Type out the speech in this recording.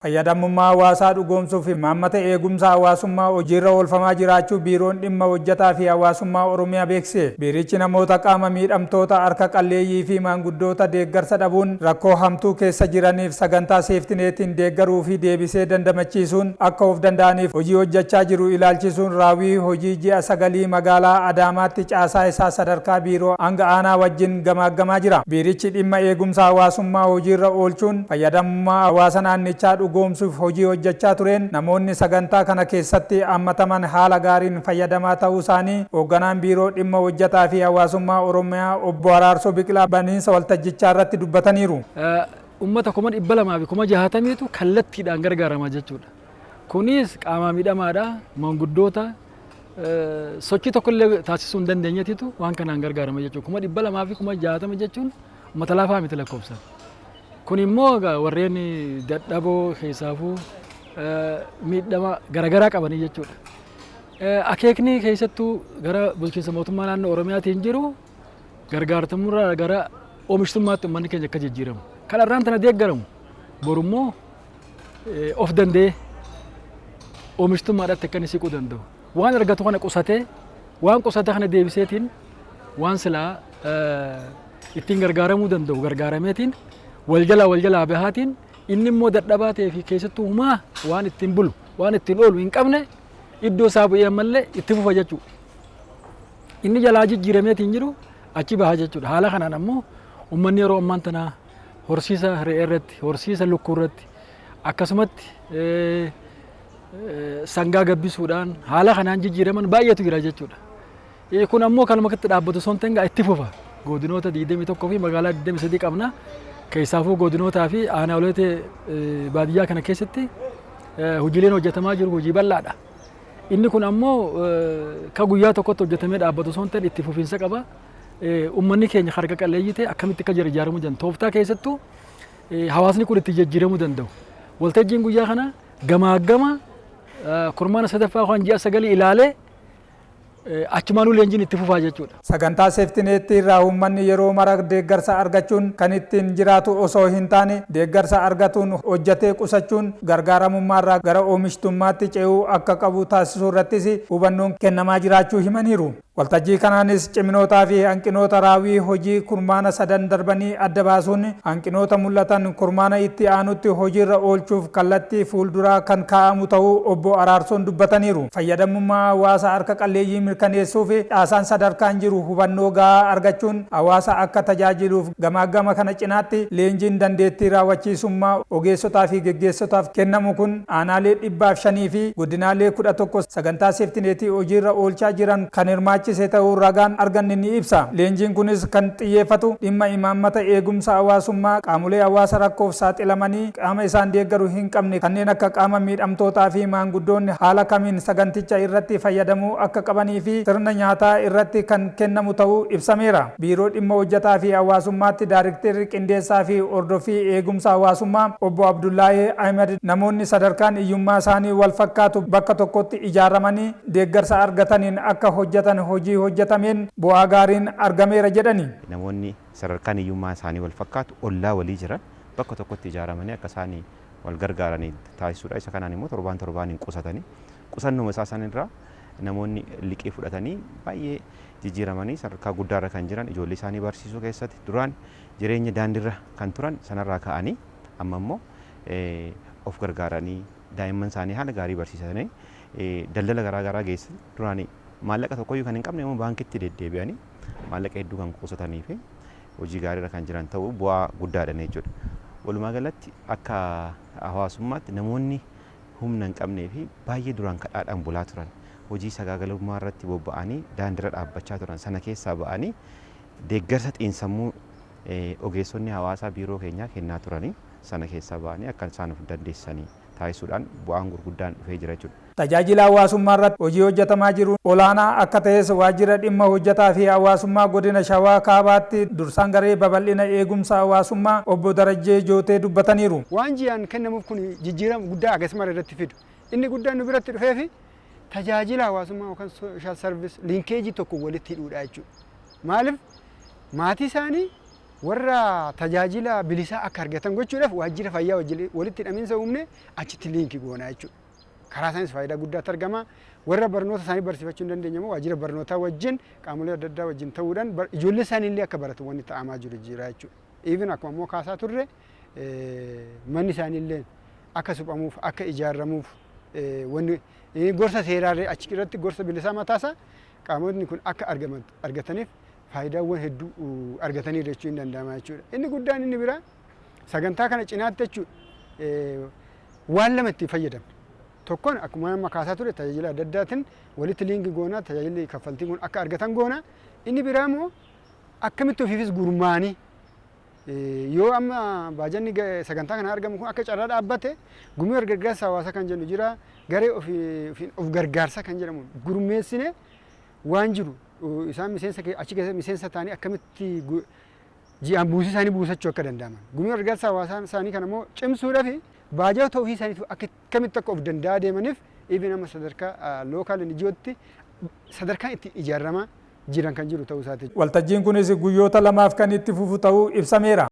Fayyadamummaa hawaasaa dhugoomsuuf imaammata eegumsa hawaasummaa hojiirra oolfamaa jiraachuu Biiroon Dhimma Hojjetaa fi Hawaasummaa Oromiyaa beeksise. Biirichi namoota qaama miidhamtoota, harka qalleeyyii fi maanguddoota deeggarsa dhabuun rakkoo hamtuu keessa jiraniif sagantaa seeftineetiin deeggaruu fi deebisee dandamachiisuun akka of danda'aniif hojii hojjechaa jiru ilaalchisuun raawwii hojii ji'a 9 magaalaa Adaamaatti caasaa isaa sadarkaa biiroo hanga aanaa wajjin gamaaggamaa jira. Biirichi dhimma eegumsa hawaasummaa hojiirra oolchuun fayyadamummaa hawaasa naannichaa dhugoomsuuf hojii hojjechaa tureen namoonni sagantaa kana keessatti hammataman haala gaariin fayyadamaa ta'uu isaanii hoogganaan Biiroo Dhimma Hojjetaa fi Hawaasummaa Oromiyaa Obbo Araarsoo Biqilaa baniinsa waltajjichaa irratti dubbataniiru. Uummata 260,000tu kallattiidhaan gargaarama jechuudha. Kunis qaama miidhamaadha, maanguddoota sochii tokkollee taasisuu hin dandeenyeetitu waan kanaan gargaarama jechuudha. 260,000 jechuun uummata laafaa miti lakkoofsaan. Kun immoo warreen dadhaboo keessaafuu miidhama garaagaraa qabanii jechuudha. Akeekni keessattuu gara bulchiinsa mootummaa naannoo Oromiyaatiin jiru gargaartummaa gara oomishtummaatti uummanni keenya akka jijjiiramu. Kan irraan tana deeggaramu borummoo of danda'ee oomishtummaadhaatti akka inni siquu danda'u. Waan argatu kana qusatee, waan qusate kana deebiseetiin waan silaa ittiin gargaaramuu danda'u gargaarameetiin wal jalaa bahaatiin, inni immoo dadhabaa ta'ee fi keessattuu humaa waan ittiin bulu, waan ittiin oolu hin qabne iddoo isaa bu'ee ammallee itti fufa jechuudha. Inni jalaa jijjiirameetiin jiru achi baha jechuudha. Haala kanaan ammoo uummanni yeroo ammaan tanaa horsiisa re'ee irratti, horsiisa lukkuu irratti, akkasumatti sangaa gabbisuudhaan haala kanaan jijjiiraman baay'eetu jira jechuudha. Kun ammoo kanuma akkatti dhaabbatu osoo hin ta'in itti fufa. Godinoota 21 fi magaalaa 23 qabna. Keessaafuu godinootaa fi aanaalee baadiyyaa kana keessatti hojiileen hojjetamaa jiru hojii bal'aadha. Inni kun ammoo ka guyyaa tokkotti hojjetamee dhaabbatu osoo hin ta'in itti fufiinsa qaba. Uummanni keenya harka qalleeyyii ta'e akkamitti akka jira ijaaramuu danda'u. Tooftaa keessattuu hawaasni kun itti jijjiiramuu danda'u. Waltajjiin guyyaa kana gamaa gama kurmaana sadaffaa kan ji'a 9 ilaalee achumaanuu leenjiin itti fufaa jechuudha. Sagantaa seeftineetti irraa uummanni yeroo mara deeggarsa argachuun kan ittiin jiraatu osoo hin taane deeggarsa argatuun hojjetee qusachuun gargaaramummaa irraa gara oomishtummaatti ce'uu akka qabu taasisuu irrattis hubannoon kennamaa jiraachuu himaniiru. Waltajjii kanaanis ciminootaa fi hanqinoota raawwii hojii kurmaana sadan darbanii adda baasuun hanqinoota mul'atan kurmaana itti aanutti hojiirra oolchuuf kallattii fuulduraa kan kaa'amu ta'uu Obbo Araarsoon dubbataniiru. Fayyadamummaa hawaasa harka qalleeyyii mirkaneessuuf caasaan sadarkaan jiru hubannoo gahaa argachuun hawaasa akka tajaajiluuf gamaagama kana cinaatti leenjiin dandeettii raawwachiisummaa ogeessotaa fi geggeessotaaf kennamu kun aanaalee 105 fi godinaalee 11 sagantaa seeftineetii hojiirra oolchaa jiran kan hirmaachise ta'uu ragaan arganne ni ibsa. Leenjiin kunis kan xiyyeeffatu dhimma imaammata eegumsa hawaasummaa qaamolee hawaasa rakkoof saaxilamanii qaama isaan deeggaru hin qabne kanneen akka qaama miidhamtootaa fi maanguddoonni haala kamiin saganticha irratti fayyadamuu akka qabanii fi sirna nyaataa irratti kan kennamu ta'uu ibsameera. Biiroo Dhimma Hojjetaa fi Hawaasummaatti Daarikteerri Qindeessaa fi Hordoffii Eegumsa Hawaasummaa Obbo Abdullaahii Ahmed namoonni sadarkaan hiyyummaa isaanii wal fakkaatu bakka tokkotti ijaaramanii deeggarsa argataniin akka hojjetan hojii hojjetameen bu'aa gaariin argameera jedhani. Namoonni sadarkaan hiyyummaa isaanii wal fakkaatu ollaa walii jiran bakka tokkotti ijaaramanii akka isaanii wal gargaaranii taasisuudha. Isa kanaan immoo torbaan torbaaniin qusatanii qusannuma isaa sanirraa namoonni liqii fudhatanii baay'ee jijjiiramanii sadarkaa guddaarra kan jiran ijoollee isaanii barsiisuu keessatti duraan jireenya daandiirra kan turan sanarraa ka'anii amma immoo of gargaaranii daa'imman isaanii haala gaarii barsiisanii daldala garaa garaa geessan duraan maallaqa tokkoyyuu kan hin qabne immoo baankitti deddeebi'anii maallaqa hedduu kan qusatanii fi hojii gaariirra kan jiran ta'uu bu'aa guddaadha jechuudha. Walumaa galatti akka hawaasummaatti namoonni humna hin qabnee fi baay'ee duraan kadhaadhaan bulaa turan hojii sagaagalummaa irratti bobba'anii daandiirra dhaabbachaa turan sana keessaa ba'anii deeggarsa xiinsammuu ogeessonni hawaasaa biiroo keenyaa kennaa turanii sana keessaa ba'anii akka isaan of dandeessanii taasisuudhaan bu'aan gurguddaan dhufee jira jechuudha. Tajaajila hawaasummaa irratti hojii hojjetamaa jiru olaanaa akka ta'es waajjira dhimma hojjetaa fi hawaasummaa godina Shawaa Kaabaatti dursaan garee babal'ina eegumsa hawaasummaa Obbo Darajjee Jootee dubbataniiru. Waan ji'aan kennamuuf kun jijjiirama guddaa akkasuma irratti fidu. Inni guddaan nu biratti dhufee fi tajaajila hawaasummaa yookaan social service linkage tokko walitti hidhuudha jechuudha. Maaliif maatii isaanii Warra tajaajila bilisaa akka argatan gochuudhaaf waajjira fayyaa walitti hidhamiinsa uumne achitti link goonaa jechuudha. Karaa isaanis faayidaa guddaatu argama. Warra barnoota isaanii barsiifachuu hin dandeenye immoo waajjira barnootaa wajjin, qaamolee adda addaa wajjin ta'uudhaan ijoollee isaanii illee akka baratu wanni ta'amaa jiru jira jechuudha. Even akkuma immoo kaasaa turre, manni isaanii illee akka suphamuuf, akka ijaaramuuf, wanni gorsa seeraallee achi irratti gorsa bilisaa mataasaa qaamotni kun akka argataniif faayidaawwan hedduu argatanii jechuu hin danda'ama jechuudha. Inni guddaan inni biraa sagantaa kana cinaatti jechuudha waan lama itti fayyadamne. Tokkoon akkuma amma kaasaa ture tajaajila adda addaatiin walitti link goonaa, tajaajilli kaffaltii kun akka argatan goona. Inni biraa immoo akkamitti ofiifis gurmaanii yoo amma baajanni sagantaa kana argamu kun akka carraa dhaabbate, gumii gargaarsa hawaasaa kan jennu jira, garee of gargaarsa kan jedhamu gurmeessine waan jiru isaan miseensa achi keessa miseensa ta'anii akkamitti ji'aan buusii isaanii buusachuu akka danda'aman, gumii gargaarsa hawaasaa isaanii kana immoo cimsuudhaaf baajata ofii isaaniif akkamitti akka of danda'aa deemaniif even amma sadarkaa local NGOtti sadarkaan itti ijaaramaa jiran kan jiru ta'uu isaati. Waltajjiin kunis guyyoota lamaaf kan itti fufu ta'uu ibsameera.